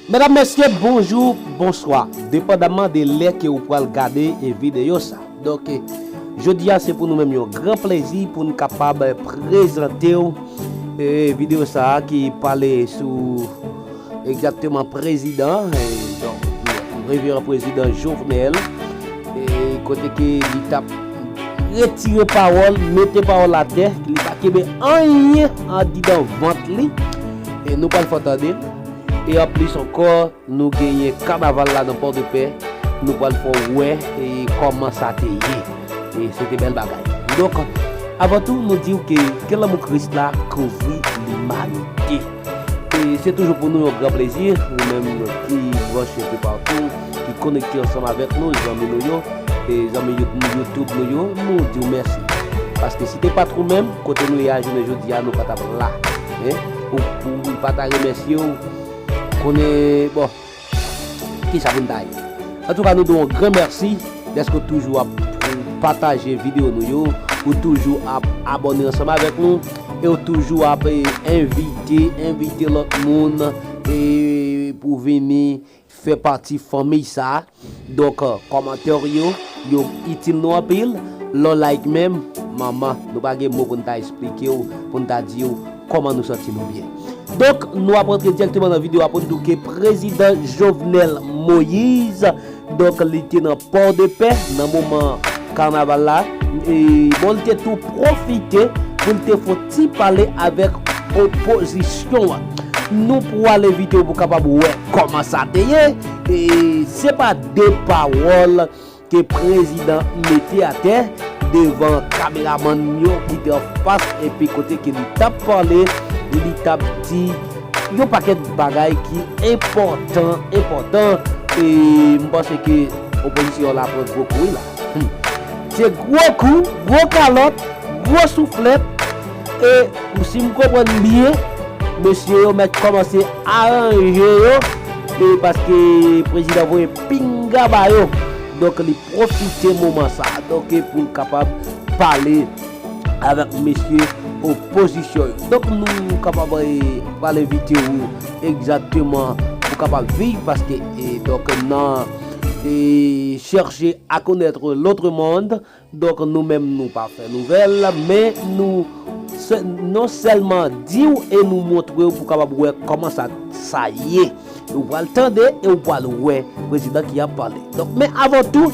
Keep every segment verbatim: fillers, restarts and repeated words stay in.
Medam, mesye, bonjou, bonswa, depandaman de lè ke ou pral gade e videyo sa. Donk, jodi a se pou nou menm yon gran plezi pou n kapab prezante w e videyo sa a ki pale sou egzakteman prezidan, e, donk, reveran prezidan Jovenel, e, kote ke li t ap retire pawòl, mete pawòl atè, li pa kenbe anyen andidan vant li, e nou pral fè w tande l. E anplis ankò, nou genyen kanaval la nan Pòdepè, nou pral fè w wè e kòman sa te ye. E se te bèl bagay. Donk, avan tou, nou di w ke, ke lanmou Kris la kouvri limanite. E se toujou pou nou yon gran plezi, ou menm ki branche toupatou, ki konekte ansanm avèk nou, zanmi nou yo, e zanmi You- YouTube nou yo, nou di w mèsi. Paske si te pa t ou menm, kote nou ye a jounen jodi a, nou pa t ap la. Hein? Ou, ou pa ta remèsye w, konnen, bon, kisa pou n ta ye. Antouka, nou di w yon gran mèsi dèske w toujou ap pataje videyo nou yo, ou toujou ap abòne ansanm avèk nou, e w toujou ap, e, envite, envite lòt moun, e, pou vini fè pati fanmi sa. Donk, e, kòmantè w yo, yo itil nou anpil. Lè w like menm, manman, nou pa gen mo pou n ta esplike w, pou n ta di w kòman nou santi nou byen. Donk, nou ap rantre dirèkteman nan videyo a pou n di w ke prezidan Jovenel Moïse, donk, li te nan Pòdepè nan moman kanaval la. E, bon, li te tou pwofite pou l te fè yon ti pale avèk opozisyon an. Nou pwale videyo pou kapab wè kòman sa te ye. E se pa de pawòl ke prezidan mete atè devan kameramann yo ki te anfas, epi kote ke li t ap pale, li t ap di yon pakèt bagay ki enpòtan, enpòtan, e m panse ke opozisyon an la pran gwo kou wi la. Hmm. Se gwo kou, gwo kalòt, gwo souflèt, e si m konprann byen, mesye yo mèt kòmanse aranje yo, e paske prezidan voye pinga ba yo. Donk, li pwofite moman sa a, donk, pou l kapab pale avèk mesye opozisyon yo. Donk, nou kapab, e, pral envite ou egzakteman pou kapab viv, paske, e, donk, nan, e, chercher à connaître l'autre monde, donk, nou menm, nou pa fè nouvèl, men nou sè-, non sèlman di w e nou montre w pou kapab wè kòman sa, sa ye. Ou pral tande e ou pral wè prezidan ki ap pale. Donk, men avan tou,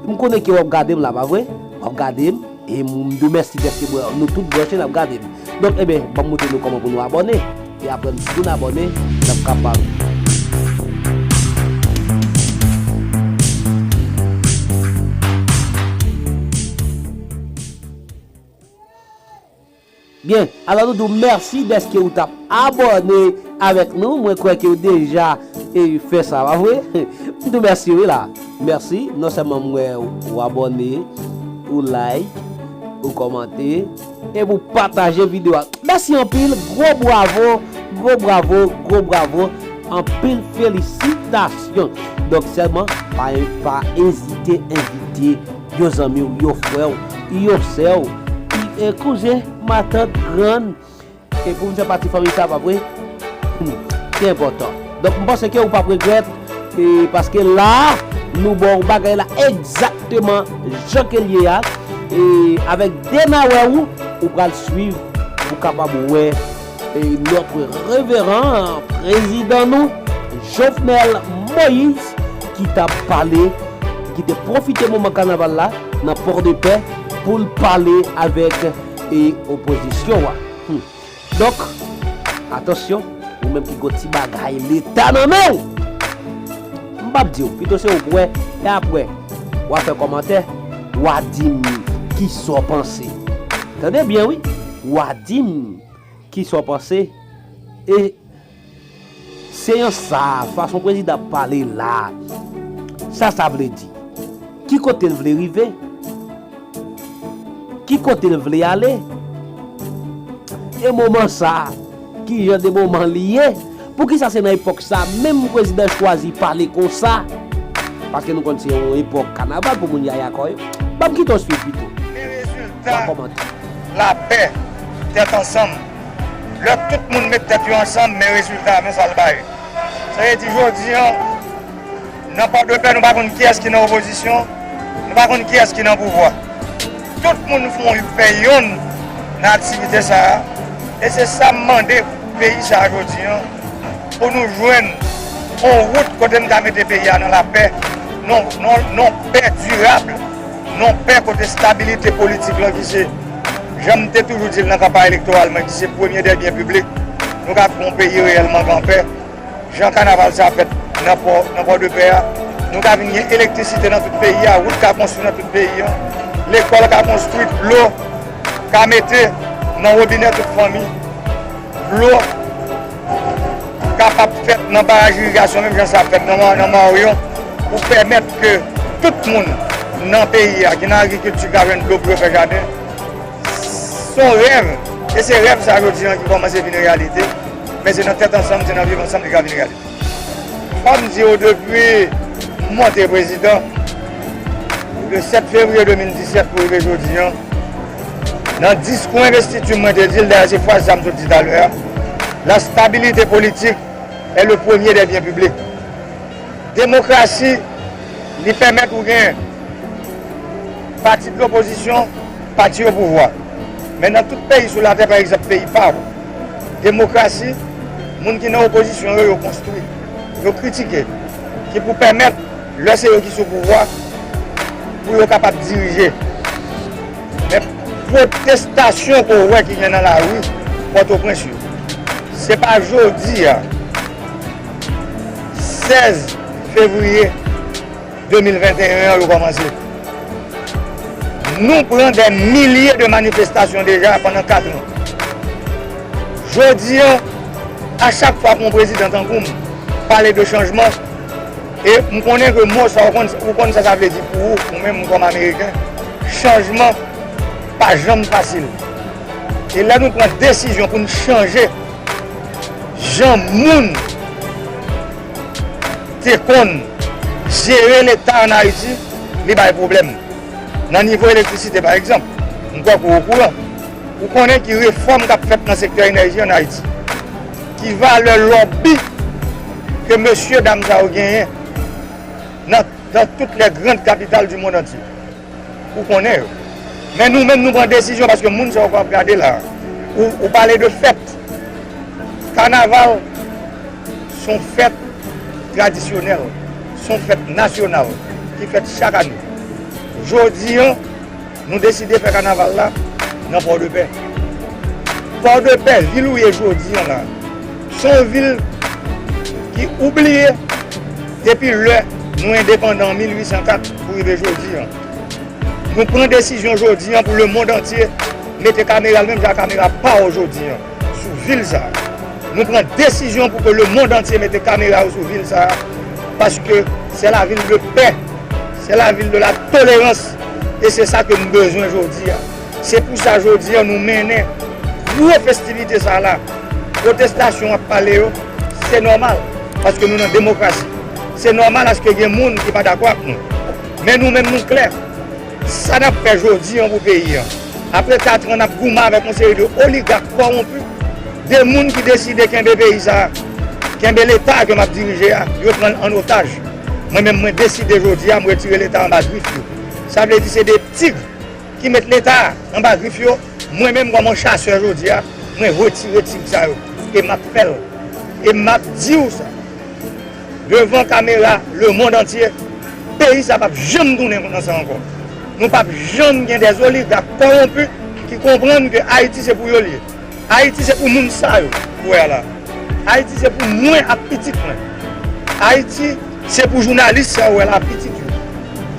m konnen ke w ap gade m la, pa vre? W ap gade m, e m, m di w mèsi dèske nou tout branche n ap gade m. Donk, ebyen, ban m montre nou kòman pou nou abòne. E apre n fin abòne, n ap kapab. Byen, alò nou di w mèsi dèske ou t ap abòne avèk nou. Mwen kwè ke w deja, e, fè sa, pa vre? M di w mèsi, wi, la. Mèsi. Non sèlman m wè ou abòne, ou like, ou kòmante, e pou pataje videyo a. Mèsi anpil, gwo bravo, gwo bravo, gwo bravo. Anpil felisitasyon. Donk sèlman, pa, pa ezite envite yon zanmi w, yon frè w, yon sè w, e kouzen, matant, grann, e pou vin fè pati fanmi sa, pa vre? Hmm, se enpòtan. Donk, m panse ke ou p ap regrèt, e paske la, nou ba w bagay la egzakteman jan ke l ye a, e avèk de nawè ou, ou pral swiv, ou kapab wè, e notre révérend, prezidan nou, Jovenel Moïse, ki t ap pale, ki te pwofite moman kanaval la nan Pòdepè pou l pale avèk, e, opozisyon an. Hmm. Donk, atansyon, ou menm ki gon ti bagay Leta nan men w, m p ap di w, pito se ou k wè, e apre, w a fè kòmantè, w a di m kisa w panse. Tande byen, wi, w a di m kisa w panse. E seyans sa a, fason prezidan ap pale la, sa sa vle di? Ki kote l vle rive? Ki kote l vle ale? E moman sa a, ki jan de moman li ye? Poukisa se nan epòk sa a menm prezidan chwazi pale konsa? Paske nou konn se yon epòk kanaval pou moun yaya kò yo. Ban m kite w swiv pito. Men rezilta lapè, tèt ansanm. Lè tout moun met tèt yo ansanm, men rezilta, men sa l bay. Sa vle di jodi an, nan Pòdepè, nou pa konn kiyès ki nan opozisyon, nou pa konn kiyès ki nan pouvwa. Tout moun fè yon, fè yonn nan aktivite sa a. E se sa m mande peyi sa a jodi an, pou nou jwenn yon wout kote n ka mete peyi a nan lapè, non, non, non pè dirab, non pè kote estabilite politik lan ki se, jan m te toujou di l nan kanpay elektoral mwen, ki se premye dè byen piblik, nou ka fè yon peyi reyèlman k an pè. Jan kanaval sa fèt nan pò, nan Pòdepè a, nou ka vin gen elektrisite nan tout peyi a, wout ka konstwi nan tout peyi a, lekòl ka konstwi, dlo ka mete nan wobinè tout fanmi, dlo kapab fèt nan baraj irigasyon, menm jan sa fèt nan, nan Maryon, pou pèmèt ke tout moun nan peyi a ki nan agrikilti ka jwenn dlo pou yo fè jaden. Se yon rèv, e se rèv sa jodi an ki kòmanse vin reyalite, men se nan tèt ansanm, se nan viv ansanm li ka vin reyalite. Kòm m di w depi m monte prezidan, de sèt fevriye de mil disèt pou rive jodi an, nan diskou envestiti m mwen te di l, dayè se fraz sa m sot di talè a, la stabilité politique est le premier des biens publics. Demokrasi, li pèmèt ou gen pati de lopozisyon, pati o pouvwa. Men nan tout peyi sou latè, pa egzanp, peyi pa w, demokrasi, moun ki nan opozisyon yo, yo konstwi, yo kritike, ki pou pèmèt, lè se yo ki sou pouvwa, pou yo kapab dirije. Men pwotestasyon ke w wè ki gen nan lari Pòtoprens yo, se pa jodi a, sèz fevriye de mil venteyen an, yo kòmanse. Nou pran dè milye de manifestasyon deja pandan kat an. Jodi an, a chak fwa ke yon prezidan tankou m pale de chanjman, e m konnen ke mo sa, ou konn, ou konn sa sa vle di pou ou, ou menm kòm Ameriken, chanjman pa janm fasil. E lè nou pran desizyon pou n chanje jan moun te konn jere Leta ann Ayiti, li bay pwoblèm. Nan nivo elektrisite, pa egzanp, m kwè ke w okouran. Ou konnen ki refòm k ap fèt nan sektè enèji ann Ayiti. Ki valè lòbi ke mesye dam sa yo genyen nan, dans toutes les grandes capitales du monde entier. Ou konnen yo. Men nou menm, nou pran desizyon paske moun sa yo k ap gade la. Ou, ou pale de fèt. Kanaval se yon fèt tradisyonèl, se yon fèt nasyonal ki fèt chak ane. Jodi an, nou deside fè kanaval la nan Pòdepè. Pòdepè, vil ou ye jodi an la, se yon vil ki oubliye depi lè nou endepandan an mil uit san kat pou rive jodi an. Nou pran desizyon jodi an pou lemonn antye mete kamera l menm jan ak kamera pa w jodi an sou vil sa a. Nou pran desizyon pou ke lemonn antye mete kamera yo sou vil sa a, paske c'est la ville de paix, c'est la ville de la tolérance, e se sa ke nou bezwen jodi a. Se pou sa jodi a nou mennen gwo festivite sa la. Pwotestasyon w ap pale yo, se nòmal, paske nou nan demokrasi. Se nòmal aske gen moun ki pa dakò ak nou. Men nou menm nou klè. Sa n ap fè jodi an pou peyi an. Apre katran n ap goumen avèk yon seri de oligak kòwonpi, de moun ki deside kenbe peyi sa a, kenbe Leta ke m ap dirije a, yo pran l an otaj. Mwen menm, mwen deside jodi a, m retire Leta anba grif yo. Sa vle di se de tig ki met Leta anba grif yo. Mwen menm, kòm yon chasè jodi a, mwen retire tig sa yo. E m ap fè l. E m ap di w sa. Devan kamera lemonn antye, peyi sa p ap janm tounen konsa ankò. Nou p ap janm gen dè oligak kòwonpi ki konprann ke Ayiti se pou yo l ye. Ayiti se pou moun sa yo ou wè a la. Ayiti se pou mwen ak pitit mwen. Ayiti se pou jounalis sa ou wè la ak pitit yo.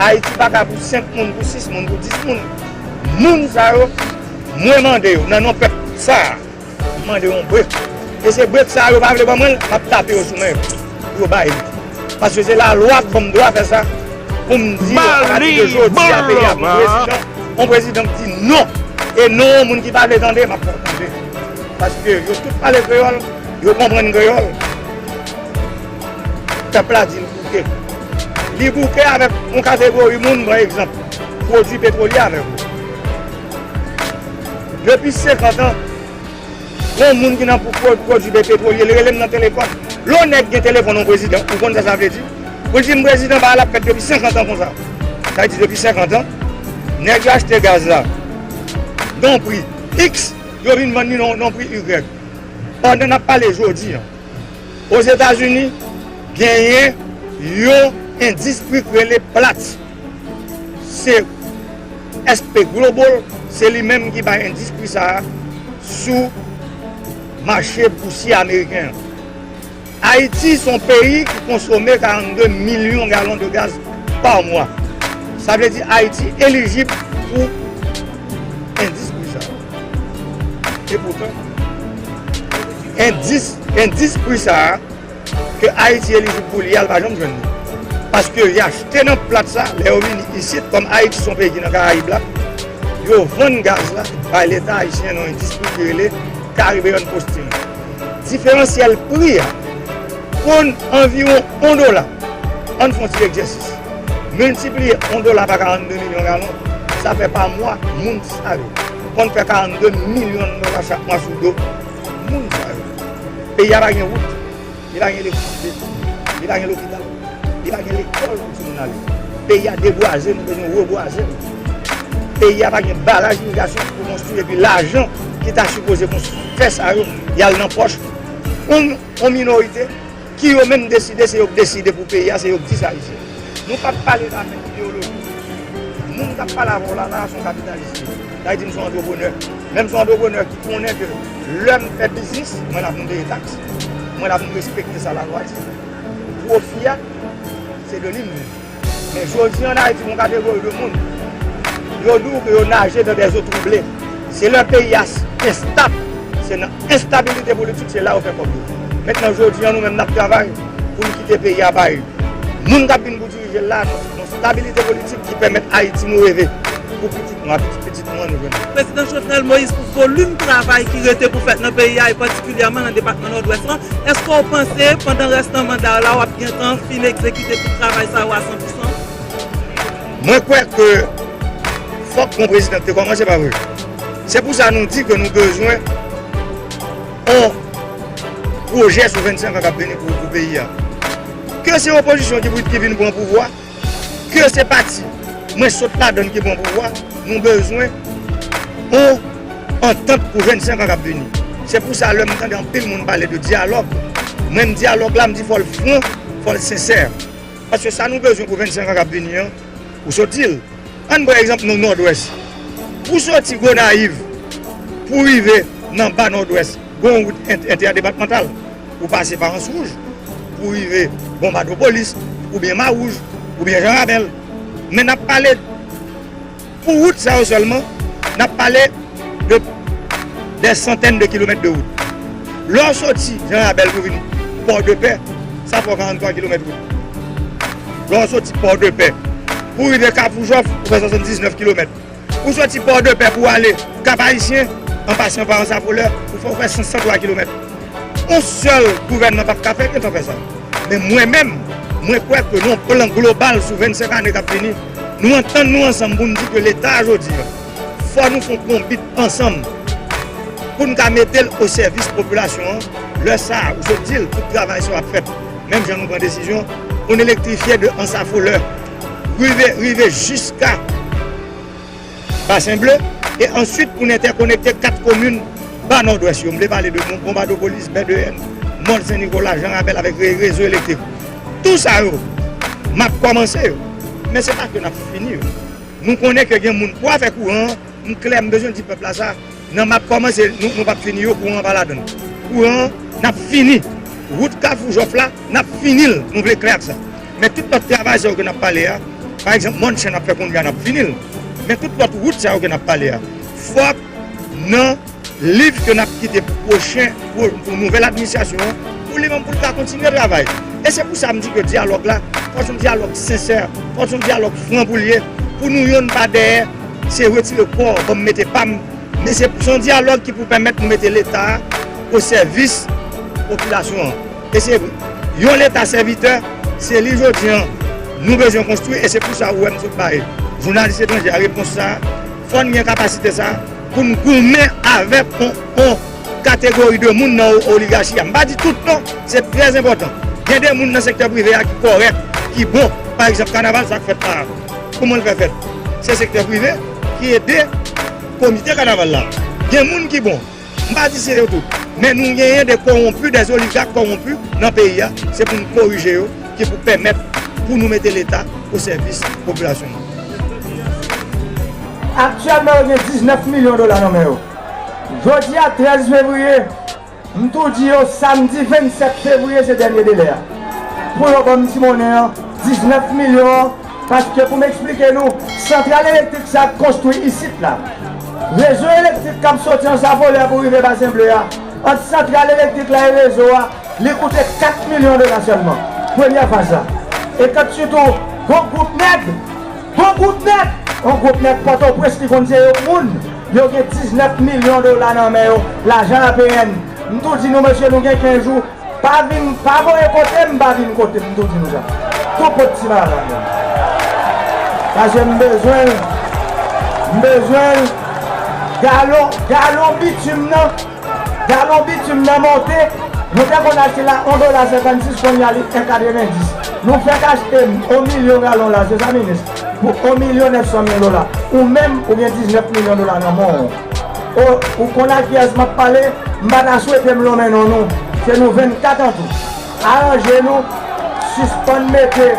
Ayiti pa ka pou senk moun, pou sis moun, pou dis moun. Moun sa yo, mwen mande yo, nan non pèp sa a, mande yon brek. E se brek sa a yo pa vle ban mwen l, m ap tape yo sou men yo, pou yo bay li. Paske se lalwa k ban m dwa fè sa, pou m di yo, apati de jodi a, peyi a pou prezidan, yon prezidan k di non. E non, yon moun ki pa vle tande, m ap fè w tande. Paske yo tout pale kreyòl, yo konprann kreyòl. Pèp la di l bouke. Li bouke avèk yon kategori moun, pran egzanp, pwodui petwolye avèk ou. Depi senkant an, gon moun ki nan pou pwodui petwolye, li rele m nan telefòn. Lè yon nèg gen telefòn yon prezidan, ou konn sa sa vle di? Pou l di m prezidan, bagay la ap fèt depi senkant an konsa. Sa vle di depi senkant an, nèg yo achte gaz la nan yon pri X, yo vin vann li nan nan yon pri Y. Pandan n ap pale jodi a, Ozetazini, genyen yon endis pri k rele Platts. Se S P Global, se li menm ki bay endis pri sa a sou mache bousye ameriken an. Ayiti se yon peyi ki konsome karannde milyon galon de gaz pa mwa. Sa vle di Ayiti elijib pou endis pri sa a. Epoutan, endis, endis pri sa a ke Ayiti elijib pou li a, l pa janm jwenn li. Paske y achte nan Platts la, lè yo vini isit, kòm Ayiti se yon peyi ki nan Karayib la, yo vann gaz la bay Leta ayisyen nan yon endis pri ki rele Caribbean Posting. Diferansyèl pri a konn anviwon yon dola. Ann fè yon ti egzèsis. Miltipliye yon dola pa karannde milyon galon, sa fè pa mwa, moun sa yo konn fè karannde milyon dola chak mwa sou do moun sa yo. Peyi a pa gen wout, li pa gen elektrisite, li pa gen lopital, li pa gen lekòl pou timoun ale. Peyi a debwaze, nou bezwen rebwaze l. Peyi a pa gen baraj irigasyon pou konstwi, epi lajan ki ta sipoze konstwi, fè sa yo, y al nan pòch yon, yon minorite ki yo menm deside, se yo k deside pou peyi a, se yo k di sa isit. Nou p ap pale zafè ideyoloji. Moun k ap pale avè w la, la, se yon kapitalis li ye. Sa vle di m se yon antreprenè. Men m se yon antreprenè ki konnen ke lè m fè biznis, mwen la pou m peye taks, mwen la pou m respekte sa lalwa di. Pwofi a, se de li m viv. Men jodi an Ayiti, gon kategori de moun, yo di w ke yo naje dans des eaux troublées. Se lè peyi a s- enstab, se nan enstabilite politik, se la yo fè kòb yo. Mentnan, jodi an, nou menm n ap travay pou n kite peyi a bay moun k ap vin pou dirije l la, nan, nan stabilite politik ki pèmèt Ayiti nou reve pou pitit nou a, pitit pitit nou an nou jwenn. Prezidan Jovenel Moïse, pou volim travay ki rete pou fèt nan peyi a, e patikilyèman nan depatman Nòdwès lan, èske w panse, pandan rès nan manda w la, w ap gentan fin egzekite tout travay sa yo a san pou san? Mwen kwè ke fòk yon prezidan te kòmanse, pa vre? Se pou sa nou di ke nou bezwen yon pwojè sou vennsenk an k ap vini pou, pou peyi a. Ke se opozisyon ki, ki vin pran pouvwa, ke se pati mwen sot ladan l ki pran pouvwa, nou bezwen yon antant pou vennsenk an k ap vini. Se pou sa, lè m tande anpil moun pale de dyalòg, mwen, m dyalòg la, m di fò l fran, fò l sensè. Paske sa nou bezwen pou vennsenk an k ap vini an, ou sot di l. Ann pran egzanp nan Nòdwès. Pou soti Gonayiv, pou rive nan ba Nòdwès, gon wout ent- entèdepatmantal. Ou pase pa Anse Rouge, pou rive Bonbadopolis, oubyen Mawouj, oubyen Jan Rabèl. Men n ap pale, pou wout sa yo sèlman, n ap pale de dè santèn de kilomèt de wout. Lè w soti Jan Rabèl pou vin Pòdepè, sa fè w karanntwa kilomèt wout. Lè w soti Pòdepè, pou rive Kafou Jòf, ou fè swasanndiznèf kilomèt. Ou soti Pòdepè pou ale Kap Ayisyen, an pasan pa Anse à Fleurs, ou fè, ou fè san, san twa kilomèt. Yon sèl gouvènman p ap ka fè, gentan fè sa. Men mwen menm, mwen kwè ke nan yon plan global sou vennsenk ane k ap vini, nou antann nou ansanm pou n di ke Leta a jodi a, fò nou fè yon konbit ansanm pou n ka mete l o sèvis popilasyon an. Lè sa a, ou sot di l, tout travay sa yo ap fèt. Menm jan nou pran desizyon pou n elektrifye de Anse à Fleurs, rive, rive jiska Basen Ble, e answit pou n entèkonekte kat komin ba Nòdwès yo. M vle pale de Bon- Bonbadopolis, Bèdeyèn, Mòn Sen Nikola, Jan Rabèl avèk re- rezo elektrik. Tout sa yo, m ap kòmanse yo. Men se pa ke n ap fini yo. Nou konnen ke gen moun pou afè kouran an, m klè, m bezwen di pèp la sa, nan m ap kòmanse, nou, nou p ap fini yo, kouran an pa ladan l. Kouran an, n ap fini. Wout Kafou Jòf la, n ap fini l, nou vle klè ak sa. Men tout lòt travay sa yo ke n ap pale a, pa egzanp, Mòn Sen ap fè kounye a, n ap fini l. Men tout lòt wout sa yo ke n ap pale a, fòk nan liv ke n ap kite pou pwochen, pou, pou nouvèl administrasyon an, pou li menm pou l ka kontinye travay. E se pou sa m di ke dyalòg la, fò se yon dyalòg sensè, fò se yon dyalòg fran pou l ye, pou nou yonn pa dèyè, se retire kò w, ban m mete pa m, men se, se yon dyalòg ki pou pèmèt nou mete Leta a o sèvis popilasyon an. E se yon Leta sèvitè, se li jodi an nou bezwen konstwi, e se pou sa ou wè m sot bay jounalis etranjè a repons sa a, fò n gen kapasite sa a pou n goumen avèk yon, yon kategori de moun nan o- oligachi a. M pa di tout non, se trè enpòtan. Gen de moun nan sektè prive a ki kòrèk, ki bon. Pa egzanp, kanaval sa k fèt la a, kouman l fè fèt? Se sektè prive ki ede komite kanaval la. Gen moun ki bon. M pa di se yo tout, men nou genyen de kowonpi, de oligak kowonpi nan peyi a. Se pou n korije yo, ki pou pèmèt pou nou mete Leta o sèvis popilasyon nou. Aktyèlman, yo gen diznèf milyon dola nan men yo. Jodi a, trèz fevriye, m tou di yo, samdi vennsèt fevriye, se dènye delè a. Pou yo ban m ti monnen an, diznèf milyon an, paske pou m eksplike nou, santral elektrik sa k konstwi isit la, rezo elektrik k ap soti an Safolè pou rive Basen Ble a, ant santral elektrik la e rezo a, li koute kat milyon dola sèlman, premyè faz la. E kant sitou, gon gwoup nèg, gon gwoup nèg, yon gwoup nèg Pòtoprens ki konn se yo moun, yo gen diznèf milyon dola nan men yo, lajan A P N. M tou di nou, mesye, nou gen kenz jou, pa vin, pa voye kote m, pa vin kote m, m tou di nou sa. Tou pot ti malad la. Paske m bezwen, m bezwen galon, galon bitim nan, galon bitim nan monte. Nou te konn achte la yon dola senkannsis, kounye a li en katrevenndis. Nou fèk achte yon milyon galon la, se sa, minis? Pou yon milyon nèf san mil dola. Ou menm, ou gen diznèf milyon dola nan men w. O, ou konn a kiyès m ap pale? M pa ta swete m lonmen non nou. Se nou vennkat an tou. Aranje nou, sispann mete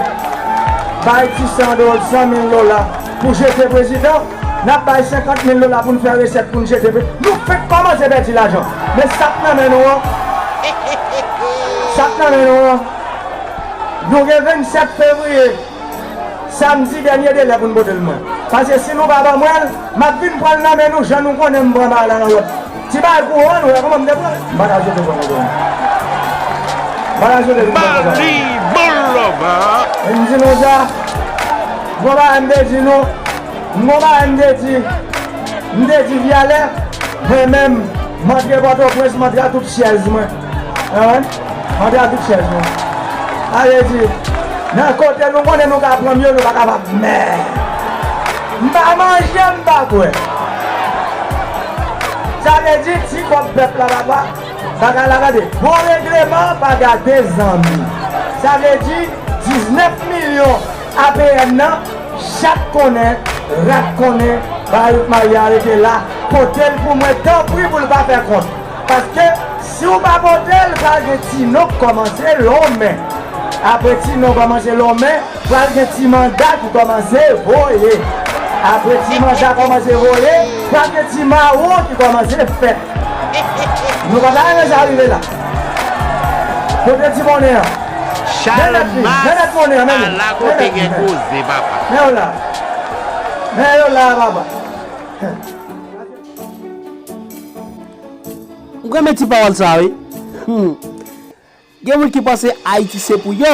bay ti san dola, san mil dola pou jete prezidan. N ap bay senkant mil dola pou n fè resèt pou n jete pre-, nou fenk kòmanse pèdi lajan. Men sa k nan men nou an, sa k nan men nou an, nou gen vennsèt fevriye, samdi dènye delè pou n pote l mwen. Paske si nou pa ban mwen l, m ap vin pran l nan men nou, jan nou konnen m pran bagay la nan lòt. Ti bagay pou wè, nou wè kòman m te pran l. M pa ka swete pran l ankò. M pa ka swete vin pran l konsa. Bali Boulova. E m di nou sa, gwo bagay m te di nou, m gwo bagay m te di, m te di Vyalè, mwen menm, m antre Pòtoprens, m antre a tout chèz mwen. Wi, m antre a tout chèz mwen. Sa vle di, nan kote nou konnen nou ka pran m yo, nou pa kapab. Men, m pa manje, m pa bwè. Sa vle di, ti kòb pèp la, papa, bagay la gade. Bon regleman, pa gade zanmi. Sa vle di, diznèf milyon A P N nan, chat konnen, rat konnen, bagay ou t marye a rete la, pote l pou mwen, tanpri pou l pa fè kont. Paske, si w pa pote l, pral gen ti non k kòmanse lonmen. Apre ti non kòmanse lonmen, pral gen ti manda ki kòmanse voye. Apre ti manda kòmanse voye, pral gen ti mawon ki kòmanse fèt. Nou pa ta renmen sa rive la. Kote ti monnen an? Men nèt li, men nèt monnen an, men li. Ala kote gen koze, papa. Men yo la. Men yo la, papa. M renmen ti pawòl sa, wi. Hmm. Gen moun ki panse Ayiti se pou yo.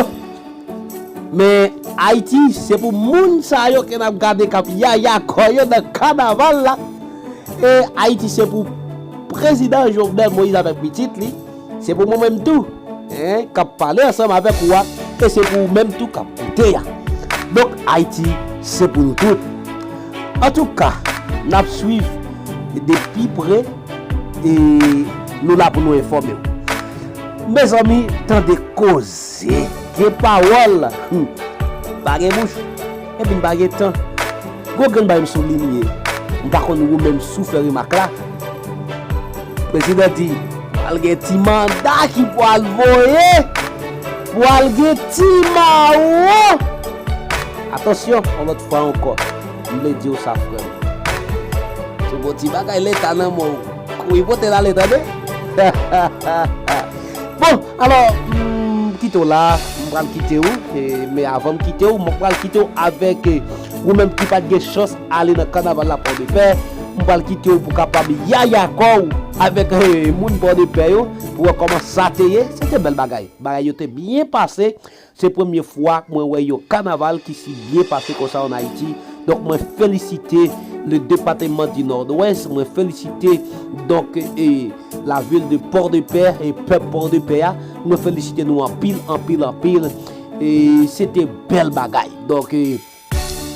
Men Ayiti se pou moun sa yo ke n ap gade k ap yaya kò yo nan kanaval la. E Ayiti se pou prezidan Jovenel Moïse avèk pitit li. Se pou mwen menm tou, en, k ap pale ansanm avèk ou a. E se pou ou menm tou k ap koute a. Donk, Ayiti se pou nou tout. Antouka, n ap swiv de pi pre e nou la pou nou enfòme w. Mezanmi, tande koze, gen pawòl, hmm, pa gen bouch, epi n pa gen tan. Gwo grenn bagay m soulinye, m pa konn ou menm si w fè remak la. Prezidan di, pral gen ti manda ki pral voye, pral gen ti mawon. Atansyon, yon lòt fwa ankò, m vle di w sa, frè m. Si w gon ti bagay Leta nan men w, kouri pote l ale, tande? Bon, alò, m kite w la, m pral kite w, e, men avan m kite w, m pral kite w avèk, e, ou menm ki pa t gen chans ale nan kanaval la Pòdepè, m pral kite w pou w kapab yaya kò w avèk, e, moun Pòdepè yo, pou w wè kòman sa te ye. Se te bèl bagay. Bagay yo te byen pase. Se premye fwa mwen wè yon kanaval ki si byen pase konsa ann Ayiti. Donk, mwen felisite le département du Nord-Ouest, mwen felisite, donk, e, la ville de Port-de-Paix e pèp Pòdepè a. Mwen felisite nou anpil, anpil, anpil. E se te bèl bagay. Donk, e,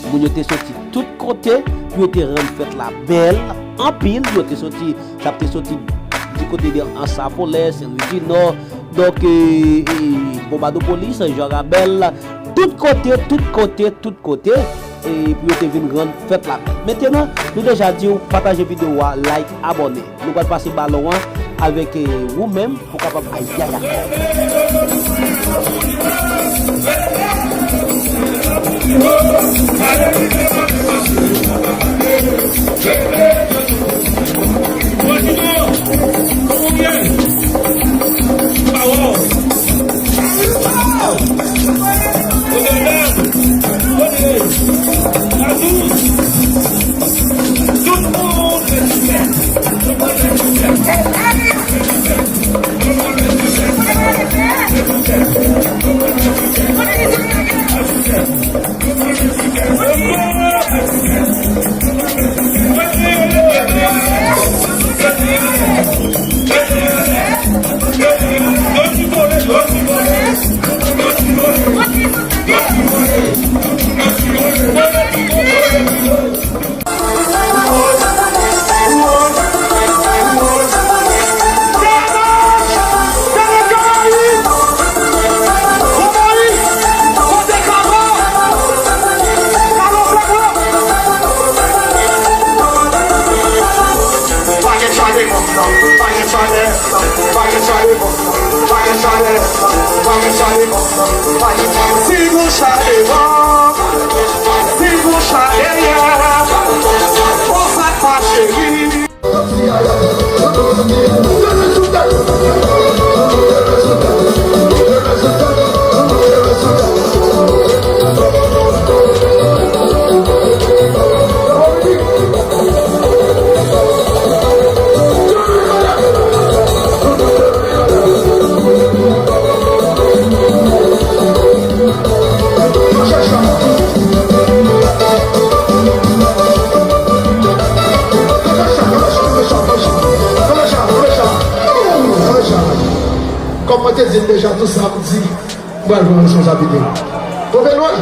moun yo te soti tout kote pou yo te rann fèt la bèl anpil. Yo te soti, sa te soti di kote de Anse à Follets, Sen Lwi di Nò, donk, e, e, Bonbadopolis, Jan Rabèl, tout kote, tout kote, tout kote, e pou yo te vin rann fèt la bèl. Mentenan, nou deja di w, pataje videyo a, like, abòne. Nou pral pase balon an avèk, e, ou menm pou kapab ayayay. Si gon chat devan, si gon chat dèyè, konsa pa cheri. Kòm mwen te di l deja, tou sa m di, m pral pran responsabilite l. Move lwen.